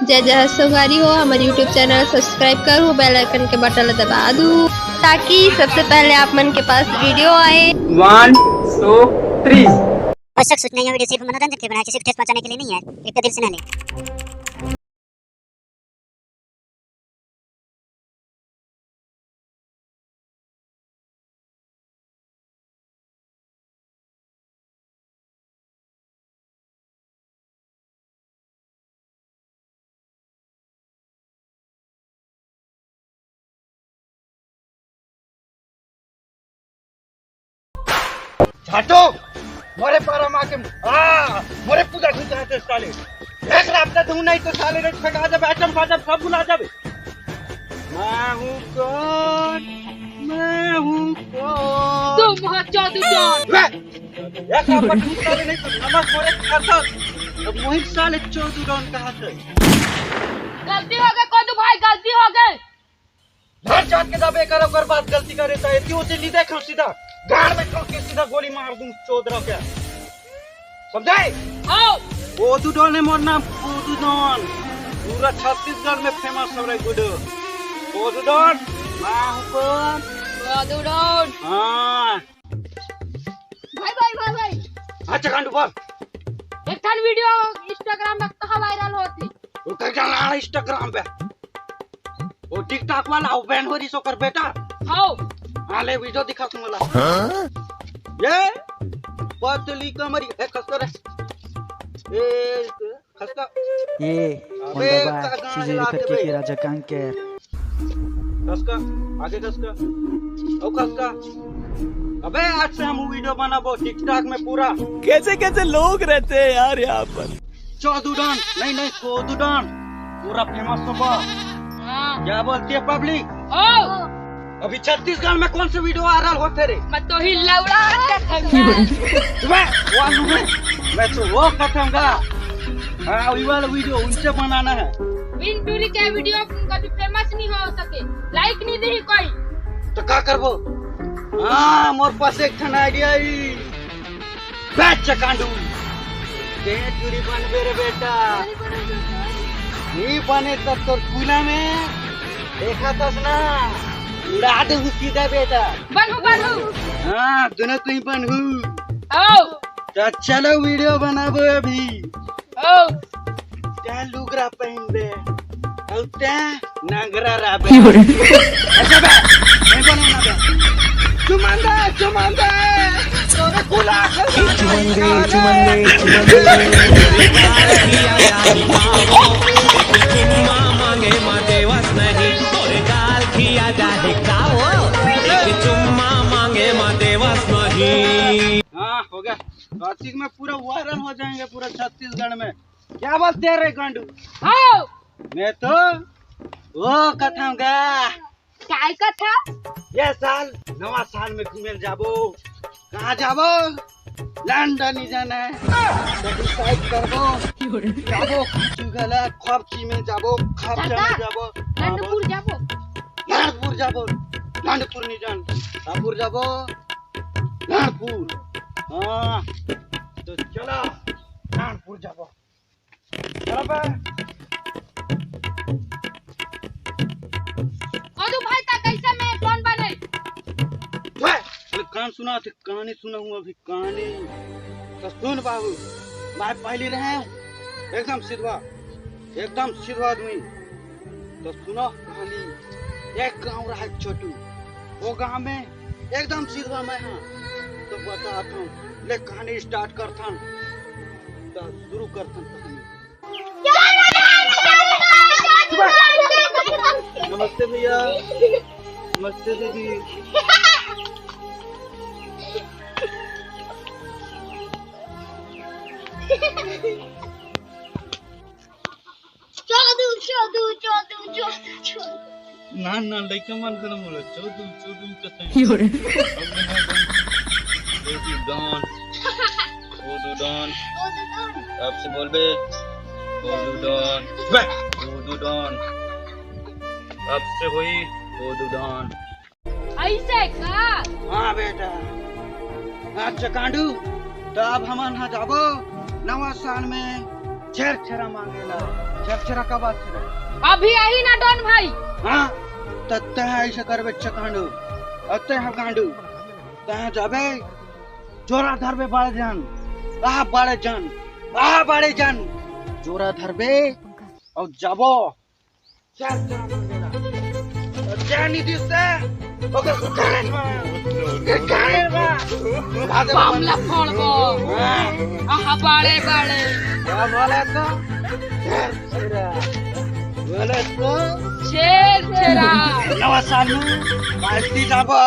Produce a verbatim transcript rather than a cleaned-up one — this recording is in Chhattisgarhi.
जय जय संगवारी हो, हमर YouTube चैनल सब्सक्राइब करू, बेल आइकन के बटन ला दबा दू, ताकि सबसे पहले आप मन के पास वीडियो आए। One, two, three। आवश्यक सूचना, यह वीडियो सिर्फ मनोरंजन के लिए बनाया, किसी को ठेस पहुंचाने के लिए नहीं है, कृपया दिल से ना लें। झाटो, मोरे पारा माँ के, आ, मोरे पूजा घुसा दे साले। एक रात का दूं नहीं तो साले रे छका जब आइटम फाइटम सब भुला जाबे। मैं हूँ कौन? मैं हूँ कौन? तुम हो चौधरी डॉन। बे, एक रात का दूं साले नहीं तो नमक मोरे खाता। अब मोहित साले चौधरी डॉन कहाँ से? गलती हो गई कोदू भाई, गलती हो गई। हर जात के दबे कर, ओकर बाद गलती करे त एती ओती नी देखो, सीधा गाड़ में ठोक के सीधा गोली मार दूं, चोदरा के। समझे? आओ। कोदू डॉन है मोर नाम, कोदू डॉन। पूरा छत्तीसगढ़ में फेमस हो रहे गुडू। कोदू डॉन, मैं हूँ कौन? कोदू डॉन। हाँ। भाई, भाई, भाई, भाई। हाँ, चकांडू बोल। एक ठन वीडियो Instagram में कहाँ वायरल होत हे? ओकर का लाड़ Instagram पे। वो TikTok वाला, वो बैन हो रही सो कर बेटा। हाओ। हाँ, ले वीडियो दिखा तू वाला। हाँ? ये पतली कमरी, ए, खसका रे। ए, खसका। ये अबे, होंडा बा, का गाना सीजन चलाते करके भाई। के राजा कांकेर। खसका, आगे खसका। ओ खसका। अबे, आज से हम वीडियो बनाबो TikTok में पूरा। कैसे कैसे लोग रहते हैं यार यहाँ पर। चौदुडान, नहीं, नहीं, कोदुडान। पूरा फेमस हो बा। हाँ। क्या बोलती है पब्लिक? ओ। अभी छत्तीसगढ़ में कौन से वीडियो वायरल होते रे? मैं तो ही लौड़ा के खंगा। मैं, वो आलू में, मैं तो वो खत्म का। हाँ, वही वाला वीडियो उनसे बनाना है। बिन टूरी के वीडियो कभी फेमस नहीं हो सके, लाइक नहीं दे कोई। तो का करबो? हाँ, मोर पास एक ठन आइडिया ही। बैठ चकांडू। ते टूरी बनबे रे बेटा। नहीं बने तब तोर कूला में देखा तस ना, उड़ा दे सीधा बेटा। बनहू, बनहू। हाँ, दोनों कहीं बनहू। आओ। तो चलो वीडियो बनाबो अभी। आओ। तैं लुगरा पहिनबे, अउ तैं नंगरा रहबे। की हो रे? ऐसा बे, नहीं बनाना बे। चुमन दे, चुमन दे, तोरे गुलाब चुमन दे, चुमन दे, चुमन दे। चुम्मा मांगे मा देवस नहीं, तोरे गाल खिया जाहे का वो? एक चुम्मा मांगे मा देवस नहीं। हाँ, हो गया। कार्तिक में पूरा वायरल हो जाएंगे पूरा छत्तीसगढ़ में। क्या बोलते हैं रे गांडू? हाँ। मैं तो वो कथम गा। काय कथा? ये साल नवा साल में घूमे ल जाबो। कहाँ जाबो? लंदन ही जाना है। तो डिसाइड करबो। जाबो कुछ गला खपची में जाबो, खपचा में जाबो। लंडपुर जाबो। लंडपुर जाबो। लंडपुर नहीं जान। लंडपुर जाबो। लंडपुर। हाँ। तो चला लंडपुर जाबो। चला बे। कोदू भाई, ता कैसे में कौन बने? ओए, अरे कान सुना थे, कहानी सुना हूँ अभी, कहानी। तो सुन बाबू, मैं पहली रहे हूँ, एकदम सिधवा, एकदम सिधवा आदमी। तो सुनो कहानी, एक गांव रहा छोटू, वो गांव में एकदम सिधवा मैं हाँ। तो बताथंव, ले कहानी स्टार्ट करथन। तो शुरू करथन कहानी। नमस्ते भैया, नमस्ते दीदी। चोदू, चोदू, चोदू, चोदू, चोदू। ना, ना, लइका मन करा मोला चोदू, चोदू कथे। की हो रे? चोदू डॉन। चोदू डॉन। चोदू डॉन। अब से बोलबे। चोदू डॉन। बे। चोदू डॉन। अब से होई चोदू डॉन। ऐसे का? हाँ बेटा। हाँ चकांडू, तो अब हमन हा जाबो नवा साल में छेरछेरा मांगेला। छेरछेरा का बात छेरा? अभी आही ना डॉन भाई। हाँ, त तैं ऐसे करबे चकांडू, अउ तैं ह गांडू, तैं जाबे जोरा धरबे बड़े जन, आ बड़े जन, आ बड़े जन, जोरा धरबे अउ जाबो। छेरछेरा मांगेला। अउ जानी दिस से, ओकर गांड में, ओकर गांड में। मामला फोड़बो। हाँ। आहा, बड़े, बड़े। का बोला तो? छेरछेरा। बोला तो? छेरछेरा। नवा साल में पार्टी जाबो।